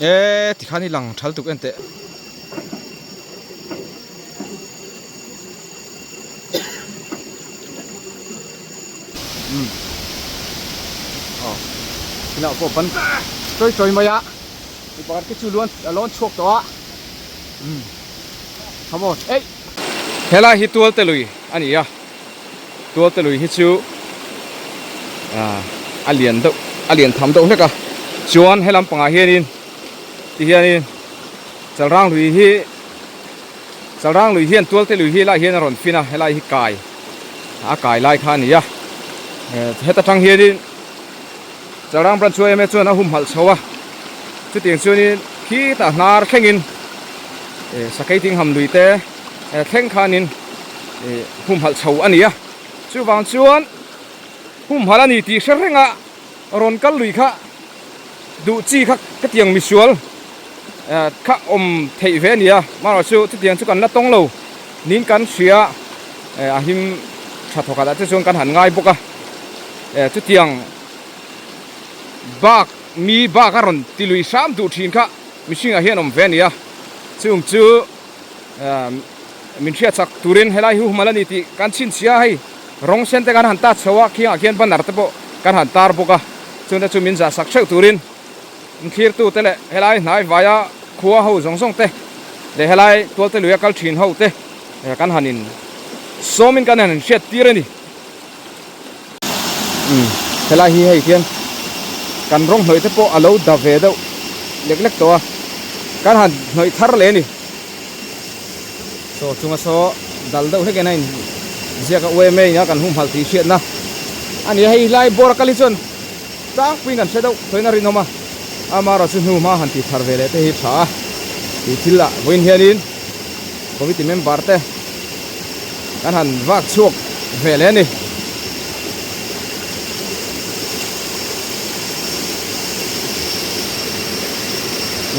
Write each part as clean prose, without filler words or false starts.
E tikhan i lang thal tuk en teh. Umm aw inah pawh ban chawi chawi mai a mi pakhat te chu luan a lawn chhuak tawh a umm come on eih. Helai hi tualte lui a ni a. Tualte lui hi chu ah a lian deuh a lian tham deuh hlek a chuan he lampangah hianin ti hianin chalrang lui hi chalrang lui hian tualte lui hi helaiah hian a rawn fin a helai hi kai a kai lai kha a ni a heta tang hianin chalrang branch chu em chuan a humhalh chho a chutiang chuanin khitah hnar thlengin sakei tingham lui te thleng khanin. Ih humhalh chho a ni a, chuvang chuan humhalh a ni tih hre reng a rawn kal lui kha duh chi kha ka tiang misual kha awm theih ve a ni a, amaherawh chu chutiang chu kan la tawng lo niin kan hria a him tha thawkhat ah te chuan kan han ngai bawk a, chutiang bak mi bak a rawn ti lui hram duh thin kha mihringah hian awm ve a ni a, chung chu. Min hriat chak turin helai hi humhalh a ni tih kan chhinchhia a hei rawng sen te kan han tat chho a khiangah khian banner te pawh kan han tar bawk a chungte chu min zah sak theuh turin thlir tu te leh helai hnai vaia khua ho zawng zawng te leh helai tualte luia kal thin ho te kan han in sawmin kan han in hriat tir a ni. Umm helai hi hei hian kan rawng hnawih te pawh a lo da ve deuh lek lek tawh a kan han hnawih thar leh a ni saw chunga saw dal deuh hlek in a in ziak a UMA in a kan humhalh tih hriatna a ni a hei helai bawr a kal hi chuan tlangpuiin kan hre deuh tawhin a rinawm a amaherawh chu hnu hma han tih thar ve leh te hi tha a tih thil ah vawiin hianin committee member te. Kan han vak chhuak ve leh a ni.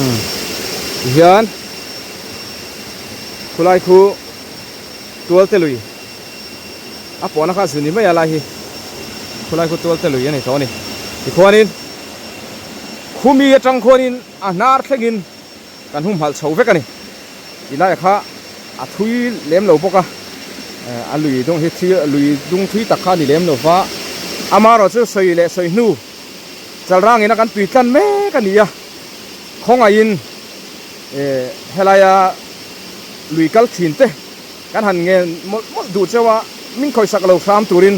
Umm tihian khulai khu tualte lui a pawhna kha zu ni mai a lai hi khulai khu tualte lui a ni tawh a ni. Tikhuanin khumi atang khuanin a hnar thlengin. Kan humhalh chho vek a ni. Ti laiah kha a thui lem lo bawk a, a lui dung hi thi lui dung thui tak kha a ni lem lo va. Amaherawh chu sawi leh sawi hnu chalrangin a kan tui tlan mek a ni a, khawngaihin helaia lui kal thin te kan han ngen mawlh mawlh duh cheu a, min khawisak lo hram turin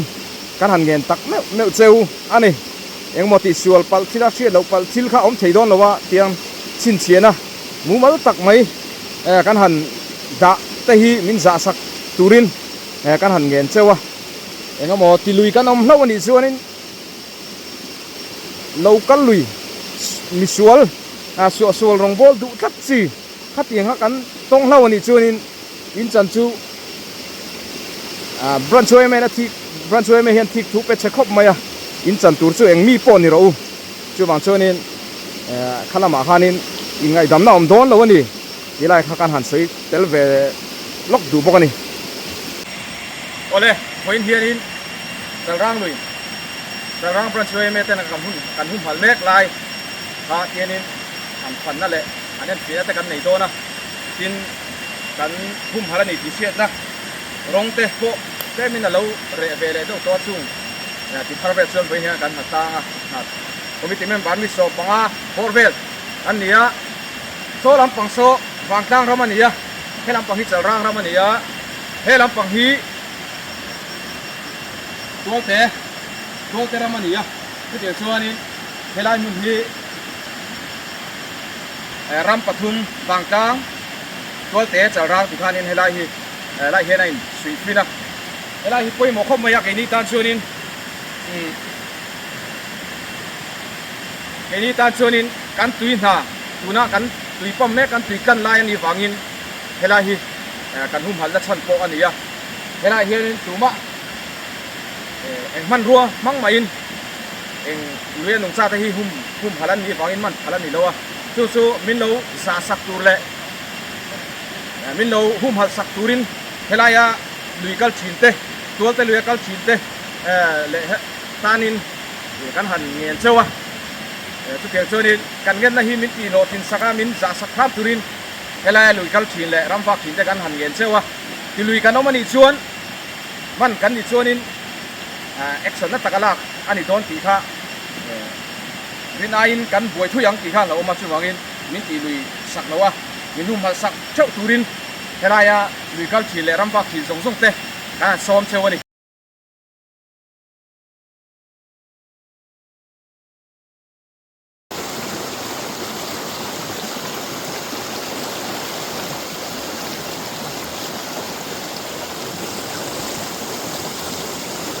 kan han ngen tak meuh meuh cheu a ni. Engmaw tih sual palh thil a hriat loh palh thil kha a awm thei dawn lo a tiang chhinchhian a mumal tak mai kan han dah te hi min zah sak turin kan han ngen cheu a. Engemaw ti lui kan awm hlauh a nih chuanin lo kal lui misual suahsual rawngbâwl duh tlat chi khatiang kha kan tawng hlauh a nih chuanin in chan chu Branch yma a thik Branch yma hian thik thu pe chhe khawp mai a, in chan tur chu eng mi pawh ni rawh u. Chuvang chuanin kha lamah khanin inngaihdamna awm dawn lo a ni tih lai kha kan han sawi tel ve lawk duh bawk a ni. Awle, vawiin hianin Chalrang lui, Chalrang Branch yma ten kan hun kan humhalh mek lai kha tianin an fanna leh an enfiahna te kan nei dawn a, tin kan humhalh a ni tih hriatna rawng te pawh tlemin a lo reh ve leh deuh tawh a chung ti thar vel chuan vawiin hian kan ha tlang a committee member mi 15 bawr vel an ni a saw lampang saw vangtlang ram a ni a he lampang hi chalrang ram a ni a he lampang hi tualte tualte ram a ni a chutiang chuanin helai hmun hi ram pathum vangtlang tualte chalrang ti khanin helai hi helai hian a insuih fin a helai hi pawimawh khawp mai a keini tan chuanin umm keini tan chuanin kan tui hna tuna kan tui pump mek kan tui tlan lai a nih vangin helai hi kan humhalh na chhan pawh a ni a helai hianin tumah eng hmanrua hmang maiin eng lui a nungcha te hi hum humhalh an nih vangin man phalh a ni lo a chu chu min lo zah sak tur leh min lo humhalh sak turin helaia lui kal thin te tualte luia kal thin te leh tanin kan han ngen cheu a. Chutiang chuanin kan ngenna hi min tihhlawhtlin sak a, min zah sak hram turin helaia lui kal thin leh ram vak thin te kan han ngen cheu a. Ti lui kan awm a nih chuan hman kan nih chuanin action na taka lak a ni dawn tih kha rin aiin kan buai thui ang tih kha a hlauhawm a, chuvangin min tih lui sak lo a, min humhalh sak theuh turin helaia lui kal thin leh ram vak thin zawng zawng te kan han sawm cheu a ni.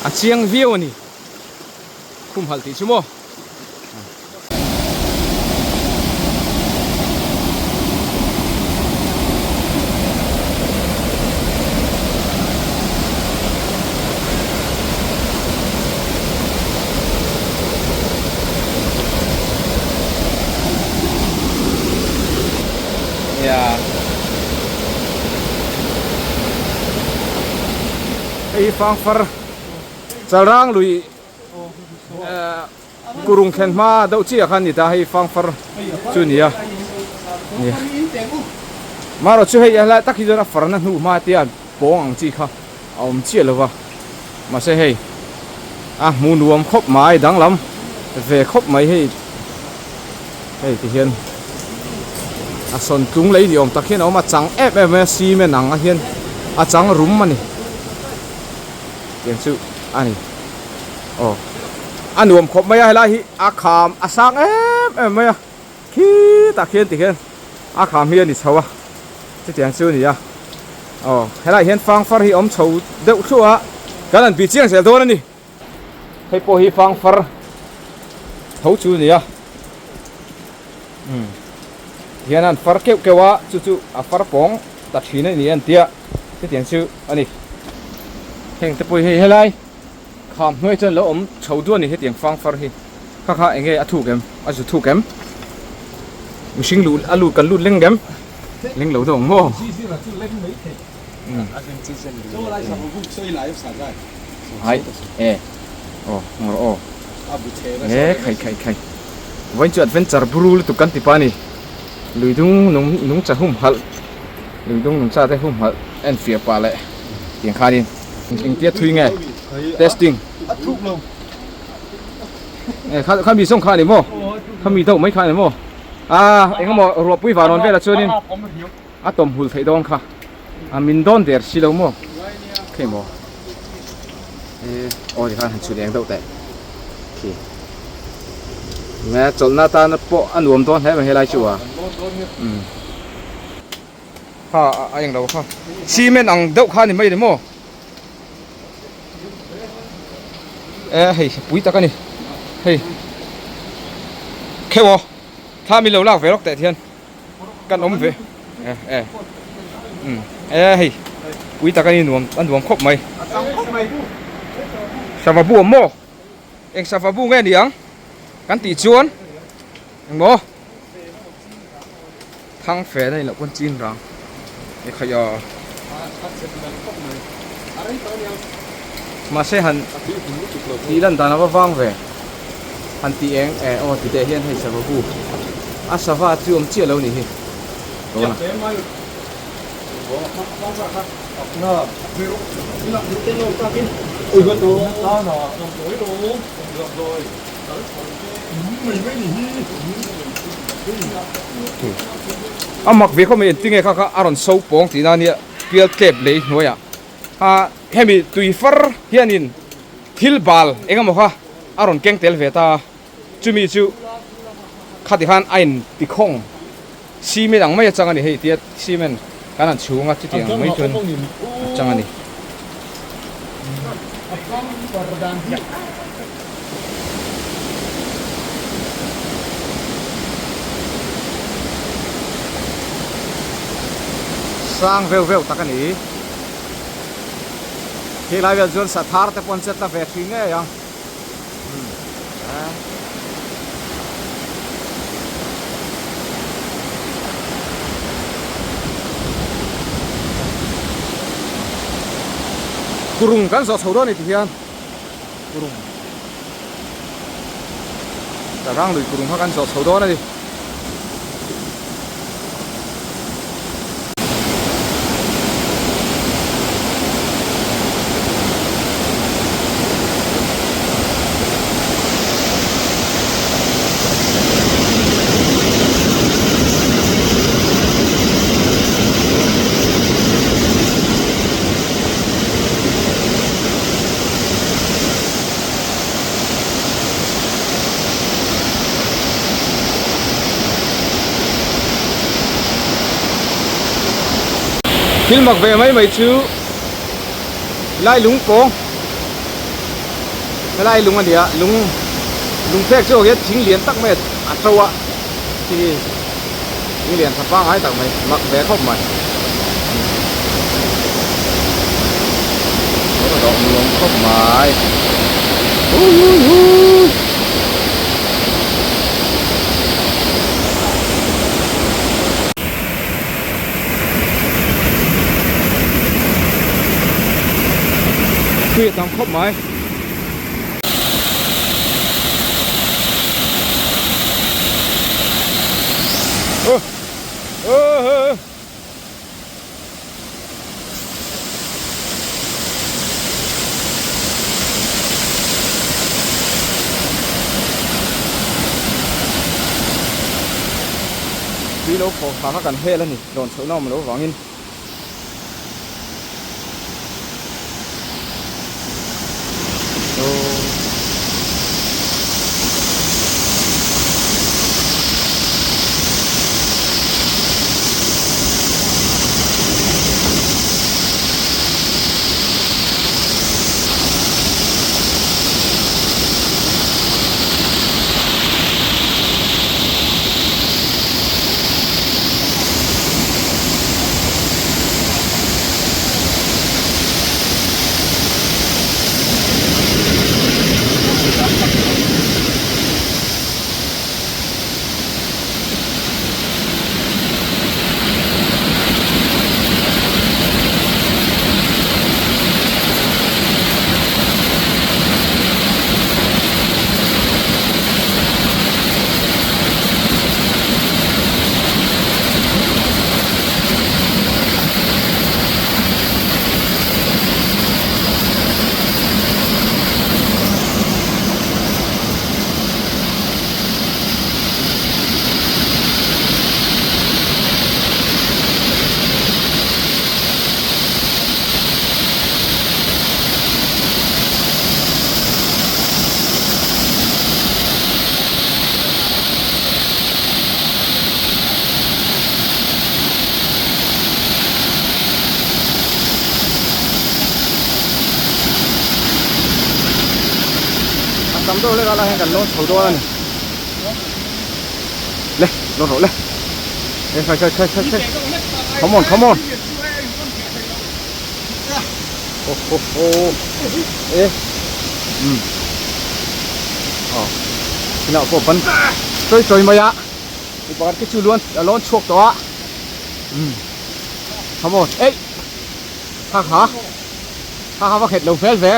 A chiang viau a ni khumhalh tih chu maw. Hei hi fangfar chalrang lui Kurung thlen hma deuh chiah khan ni ta hei fangfar chu a ni a nia marawh chu hei a hlai tak hi chuan a farna hnu hma te a pawng ang chi kha a awm chiah lo va mahse hei a hmu nuam khawp mai danglam ve khawp mai hei hei ti hian a sawn tlung lei ni awm tak hian a awm a chang em em mai a cement ang a hian a chang rum a ni tiang chu a ni. Aw a nuam khawp mai a helai hi a kham a sang em em mai a khitah khian tikhian a kham hi a ni chho a chutiang chu a ni a aw helai hian fangfar hi a awm chho deuh thluah a kan han bih chiang zel dawn a ni hei pawh hi fangfar tho chu a ni a umm hian an far keuh keuh a chu chu a far pawng ta thin a ni an tia chutiang chu a ni heng te pawh hi hei helai. Kham hnuai chuan lo awm chho duah a ni hetiang fang far hi. Kha kha enge a thuk em? A zu thuk em? Mihring luh a lut kan lut leng em? Leng lo deuh ang maw? Hai e aw ngawr aw e khai khai khai vawiin chu adventure buru lutuk kan ti pa a ni lui dung nung nungcha humhalh lui dung nungcha te humhalh en fiah pah leh tiang khanin. Engtia thui nge testing e kha kha mi sawng kha ani maw kha mi deuh mai kha ani maw a engemaw ruahpui van rawn velah chuanin a tawm hul theih dawn kha a min dawn der si lo maw khei maw e aw tikhan han chhun eng deuh teh khi nge chawlhna atana pawh a nuam dawn hle mai helai chu a umm. Kha a eng lo kha cement ang deuh kha a ni mai a ni maw e hei pui tak a ni hei kheuh aw thla min lo lak ve rawk teh hian kan awm ve e e um e hei pui tak a ni nuam a nuam khawp mai sava bu awm maw eng sava bu nge ni ang kan tih chuan eng maw. Thang fe na ni loh pawn chin rang e khaih a. Mahse han tih lan dan ava vang ve. Han tih eng e aw ti teh hian hei sava bu a sava chu awm chiah lo ni hi. Tawna. A mak ve khawp mai engtinge kha kha a rawn so pawng tihna ania pial tlep lei hnuaiah a hemi tui far hianin thil bal eng emaw kha a rawn keng tel ve ta a chumi chu khati khan a in ti khawng cement ang mai a chang a ni hei tia cement kan han chhung a chutiang mai chuan a chang a ni. Sang veu veu tak a ni. Khi lai vel chuan sathar te pawh an chet la ve thin ngei ang. Kurung kan zawh chho dawn a ni ti hian kurung. Rang lui kurung kha kan zawh chho dawn a ni. Thil mak ve mai mai chu lai lung pawng helai lung a ni a lung lung phek chu hian thing lian tak mai a to a khi thing lian tha pangngai tak mai mak ve khawp mai. Rawh nuam khawp mai. Tui a tam khawp mai. Tui lo phawh thla kha kan hel a ni rawn chhoh na awm loh vangin. A tam deuh lek a lai hian kan lawn chho dawn a ni le lawn rawh le e khai khai khai khai khai come on come on oh oh oh e um aw inah pawh ban chawi chawi mai a mi pakhat khi chu luan a lawn chhuak tawh a um come on ei ha ha ha ha va khet lo hmel ve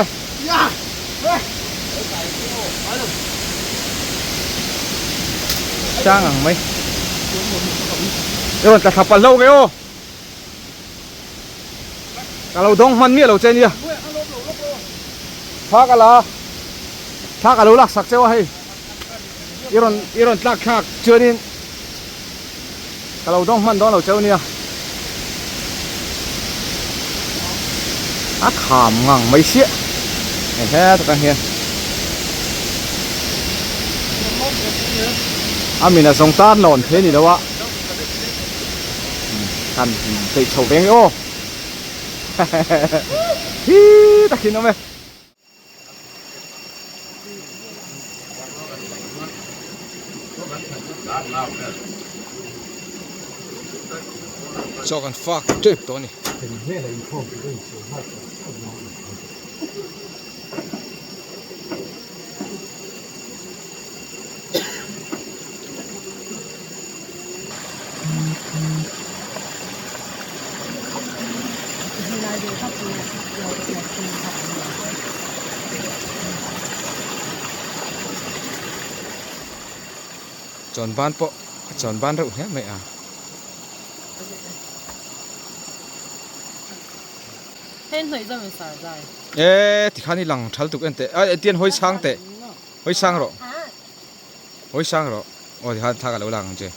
sang ang mai i rawn tla thla palh hlauh nge aw. Ka lo dawng hman miah lo che nia. Thla ka la thla ka lo lak sak cheu a hei. I rawn i rawn tlak thlak chuanin ka lo dawng hman dawn lo cheu nia. A kham ngang mai siah. Hei he takah hian. A min a zawng tan lawn thei a ni lo a. Kan peih chho veng e aw hi takin awm e. Chaw kan fak tep tawh a ni. Chawn ban pawh a chawn ban reuh hle mai a. E tikhan i lang thal tuk en teh a tian hawi sang teh hawi sang rawh hawi sang rawh aw tikhan thla ka lo lang ang che.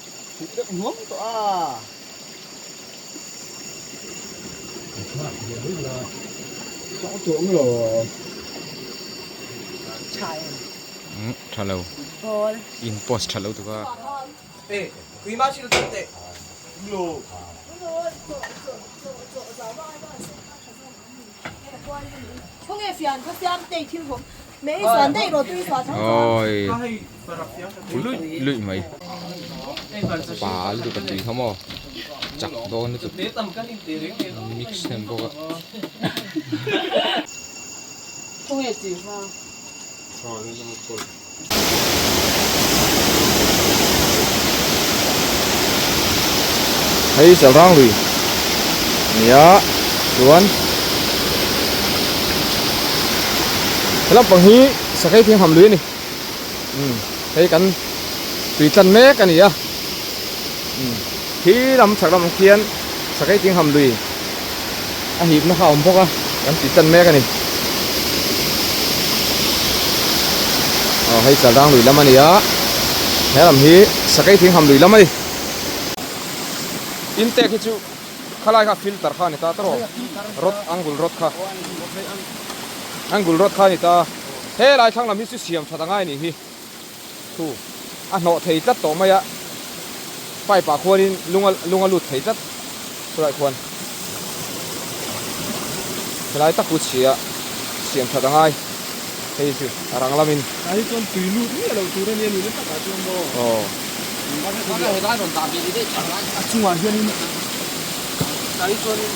Tha lo in post tha lo tuk a. Awi luih luih mai pal lutuk a tui kha maw chak dawn lutuk mix hnem bawk a. Hei Chalrang lui nia chuan he lampang hi Sakei Thingham lui a ni umm hei kan tui tlan mek a ni a umm khi lam chhak lamah khian Sakei Thingham lui a hipna kha a awm bawk a kan tih tan mek a ni aw hei chalrang lui lam a ni a he lam hi sakei thing ham lui lam a ni intake hi chu khalai kha filter kha a ni ta tawh rod angul rod kha angul rod kha a ni ta helai thlang lam hi chu siam that angai a nih hi thu a hnawh thei tlat tawh mai a pipe ah khuanin lung a lung a lut thei tlat chulaiah khuan helai tak hu chhia siam that a ngai hei chu a rang lamin Tah hi chuan tui lut miah loh tur a nia nihna takah chuan maw aw a chungah hianin tah hi chuanin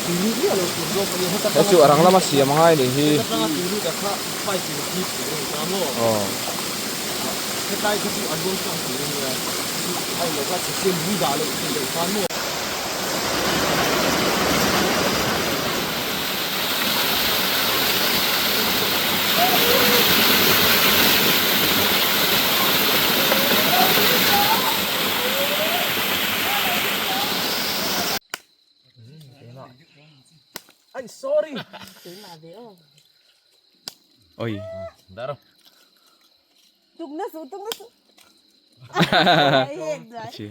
tui lut miah loh tur zawk a nia heta he chu a rang lama siam a ngai a nih hi heta tanga tui lut a kha Pipe in hip tur a ni ta maw? Aw. Hetlai kha chu an rawn tlang tur a nia. Chu ai lo kha chhe siam lung dah loh theih loh khan maw? Ai sorry. Oi. Tukna su tukna su. Chi.